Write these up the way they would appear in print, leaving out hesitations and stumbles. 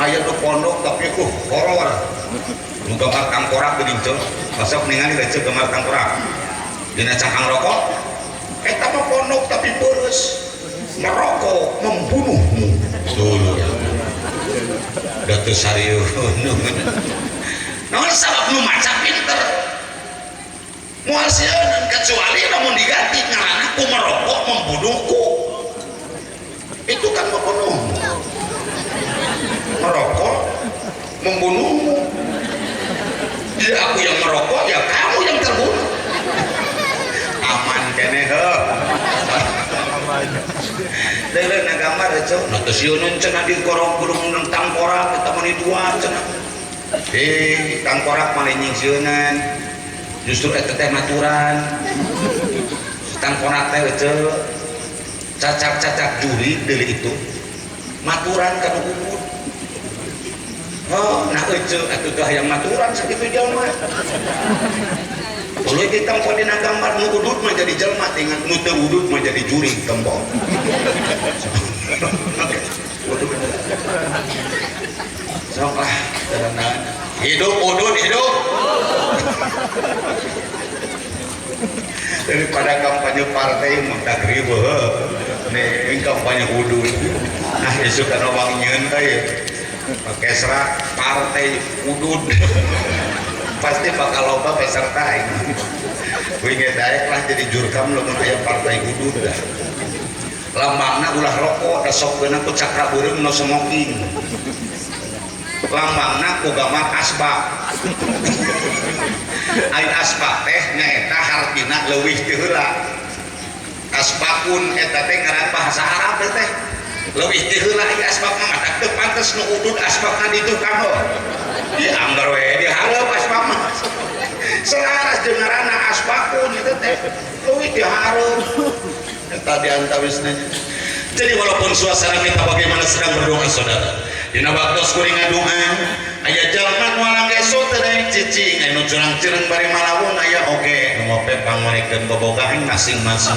Aya nu pondok tapi horor. Nu gambar tangkorak geuning ceu. Masuk ningali teh ceu gambar tangkorak. Dina cangkang rokok eta mah pondok tapi peureuh. Merokok membunuhmu. Dulu. Da teu sarieun. Naon sabab nu maca pinter? Moal sieun kecuali lamun diganti ngaranna ku merokok membunuhku. Itu kan membunuhmu. Merokok membunuhmu. Ya aku yang merokok, ya kamu yang terbunuh. Aman keneh heuh. Deuleu na gambar ceu. Nu teu sieun cenah di korong gulung tangkorak eta mah dua cenah. Tangkorak mah lain nyingsieunan. Justru eta teh maturan. Tangkorak teh ceu. Cacak-cacak juri deuli itu. Maturan ka nu kubur. Oh, nah ece atuh teh hayang maturan sakitu jelema. Tuluy ditempo dina gambar nu udud mah jadi jelema tinggal nu teu udud mah jadi jurig tempo. Sok lah hidup udud hidup. Daripada kampanye partai mah tak riweuh. Nih kampanye udud. Nah isuk kana wang nyeun teh. Pakai serak partai udud. Pasti bakal loba peserta ini. Kuing daek lah jadi jurkam lamun aya partai udud dah. Lambangna ulah rokok da sok beunang ku cakra beureum no smoking. Lambangna ku gambar asbak. Ai asbak teh nyaeta hartina leuwih ti heula. Asbakun eta teh ngaran bahasa Arab teh. Leuwih ti heula ieu asbak mah matak teu pantes nu udud asbakna ditu kaho. Di anggar we di hareup asbak mah. Selaras jeung ngaranna asbakun eta teh leuwih ti hareup. Eta di antawisna. Jadi walaupun suasana kita bagaimana sedang berdoa saudara. Dina waktu kuring ngadoa aya jalma nu langgeso teu daek cicing aya nu curang-cireng bari malawun aya oge nu ngope pangorekeun bobogahan masing-masing.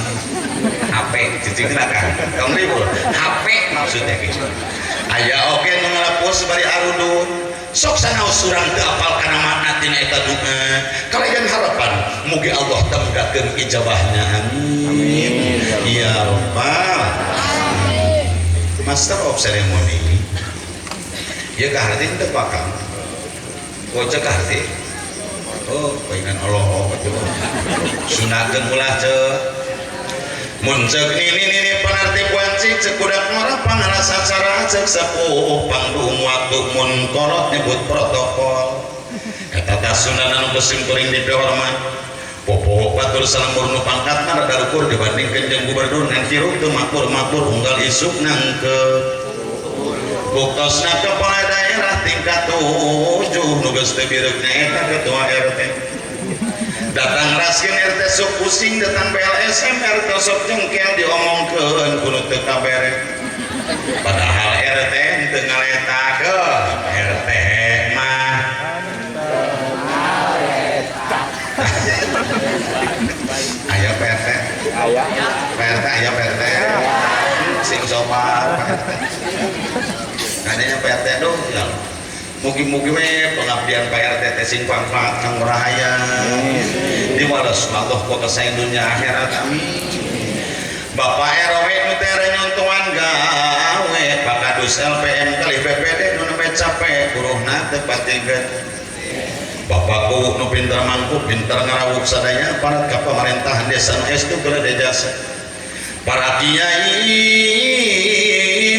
HP cicing kan tong ribut HP maksudnya gitu. Aya oge nu ngalepus bari arudun. Sok sanaos urang teu apal kana makna tina eta doa. Kalayan harapan mugi Allah tembgakeun ijabahnya. Amin. Ya rabbal alamin. Master of ceremony. Ya kaharti teu pakang. Kocek kaharti. Oh, paingan Allah atuh. Sunatkeun ulah ceu. Mun ceuk nini-nini panarti wanci ceuk budak ngora pangarasa cara ceuk sepuh pangdung waktu mun kolot nyebut protokol. Eta tah sunana nu kusim kuring dipihormat. Popoho batur salembur nu pangkatna rada lukur dibandingkeun jeung gubernur ngan hirup teu makmur-makmur unggal isuk nangkeut. Buktosna kepala daerah tingkat 7 nu geus teu bireuk nyaeta ketua RT. Datang raskin RT sok pusing, datang BLSM RT sok jengkel diomongkeun kudu teu kabere. Padahal RT teu ngaletakeun, RT mah aya PRT. Aya. PRT aya PRT. Sing sopan PRT. Adanya PRT aduh ya. Mugi-mugi we pengabdian PRT teh sing pangpat kang rahaya. Diwales Allah ku kasaen dunya akhirat amin. Bapak RW nu teh nyontohan gawe, Pak Kadus LPM kalih BPD nu nembe capek buruhna teu patigeun. Bapak kuwu nu pintar mangku pintar ngarawuk sadaya aparat ka pamerintahan desa nu estu gede jasa. Para kiai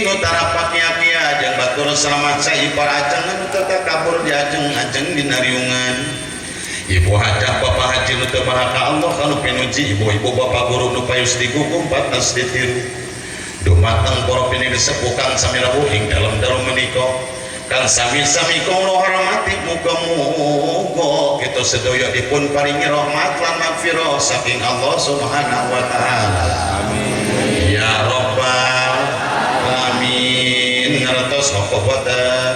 nu tara pakia-kia jeung batur selamat sai para ajengan nu teu kabur diajeng-ajeng dina riungan. Ibu hajah bapak haji nu teu maha ka Allah kanu pinuji ibu-ibu bapak guru nu payus digukum patas ditiru. Dumateng para pinili sepuh kang sami rawuh ing dalem-dalem menika. Kang sami-sami kula hormati muga-muga kita sedaya dipun paringi rahmat lan magfirah saking Allah Subhanahu wa taala. Amin. Ya rabbal alamin. Ngartos apa boten?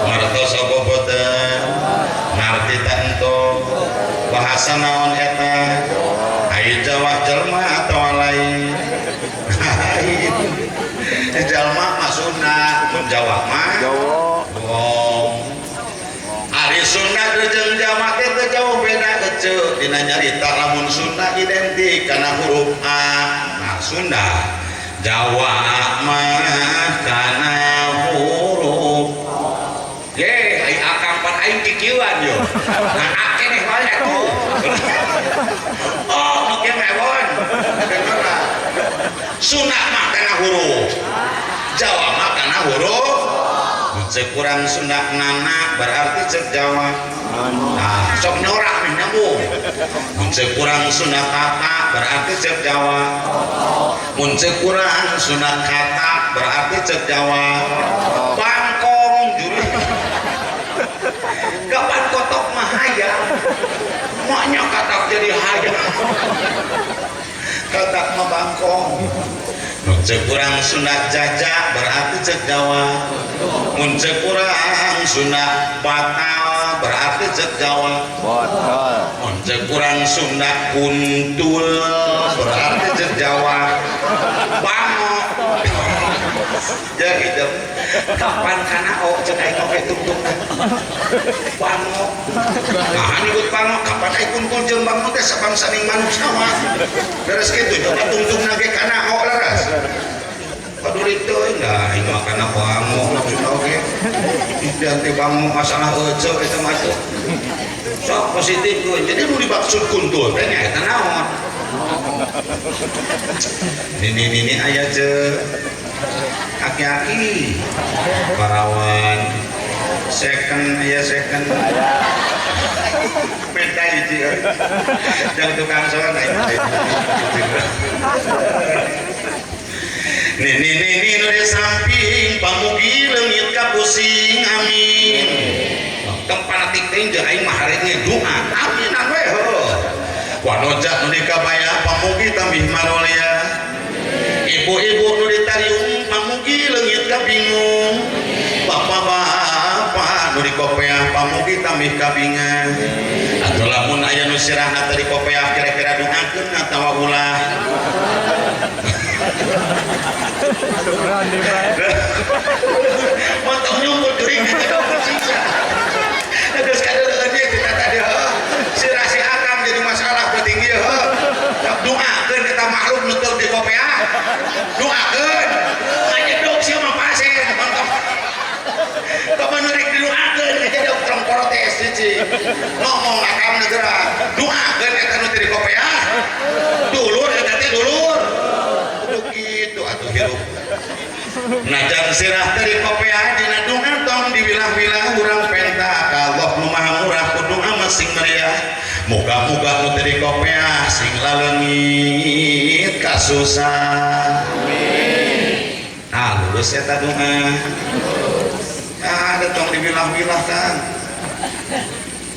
Ngartos apa boten? Ngarti ta ento? Bahasa naon eta? Ai Jawa jelema atawa lain? Lain. Jalma mah Sunda, Jawa mah Jawa. Gong. Ari Sunda jeung Jawa teh teu jauh beda eceu dina nyarita lamun Sunda identik kana huruf A. Nah, Sunda Jawa mah kana huruf Ye, ai akang pan aing kikieuan yo. Nah, akeneh wae atuh. Oh, nu kieu mah ewon. Dengeurna. Sunda mah kana huruf. Jawa mah kana huruf. Mun ceuk urang Sunda nana berarti ceuk Jawa. Nah, sok nyorak nih nyambung. Mun ceuk urang Sunda kata berarti ceuk Jawa. Mun ceuk urang Sunda kata berarti ceuk Jawa. Bangkong juri. Kapan kotok mah hayam. Maknya katak jadi hayam. Katak mah bangkong. Mun ceuk urang Sunda jaja berarti ceuk Jawa. Mun ceuk urang Sunda batal berarti ceuk Jawa. Botol. Mun ceuk urang Sunda kuntul berarti ceuk Jawa. Bango. Jadi gitu. Kapan kana o ceuk aing oge tungtungna. Bango. Nah, nyebut bango kapan aing kuntul jeung bango teh sabangsaning manusia. Beres kitu coba tungtungna ge kana o leres. Paduli teuing dah aing mah kana bango maksudna oge. Ih teh bango masalah eceu eta mah tuh. Sok positif tuh. Jadi nu dimaksud kuntul teh nya eta naon? Nini-nini aya je aki-aki parawan second aya second minta hiji euy. Jangan tukang soan aing. Nini nini nu di samping pamugi leungit ka pusing amin. Tong panatik teuing jeung aing mah hareunya doa aminan we heuh. Wanojak nu dikabaya pamugi tambih marolia. Ibu-ibu nu ditariung pamugi leungit ka bingung. Bapak-bapak nu dikopeah pamugi tambih kabingan. Atuh lamun aya nu sirahna teu dikopeah kira-kira doakeun atawa ulah. Montong nyumput geuring eta siksa. Geus kadeuleun ieu kita tadi heuh. Sirah si akang jadi masalah penting ieu heuh. Doakeun eta makhluk nu teu dikopeah. Doakeun. Nganyedok sia mah pasien montong. Kapan rek didoakeun nganyedok tong protes cicing. Ngomong akang negara. Doakeun eta nu teu dikopeah. Dulur eta teh dulur. Kudu kitu atuh hirup. Najan sirah teu dikopeah dina doa tong diwilah-wilah urang penta ka Allah nu Maha Murah ku doa mah sing meriah. Muga-muga nu teu dikopeah sing laleungit kasusah. Amin. Ah lulus eta doa. Ah ada tong diwilah-wilah kan.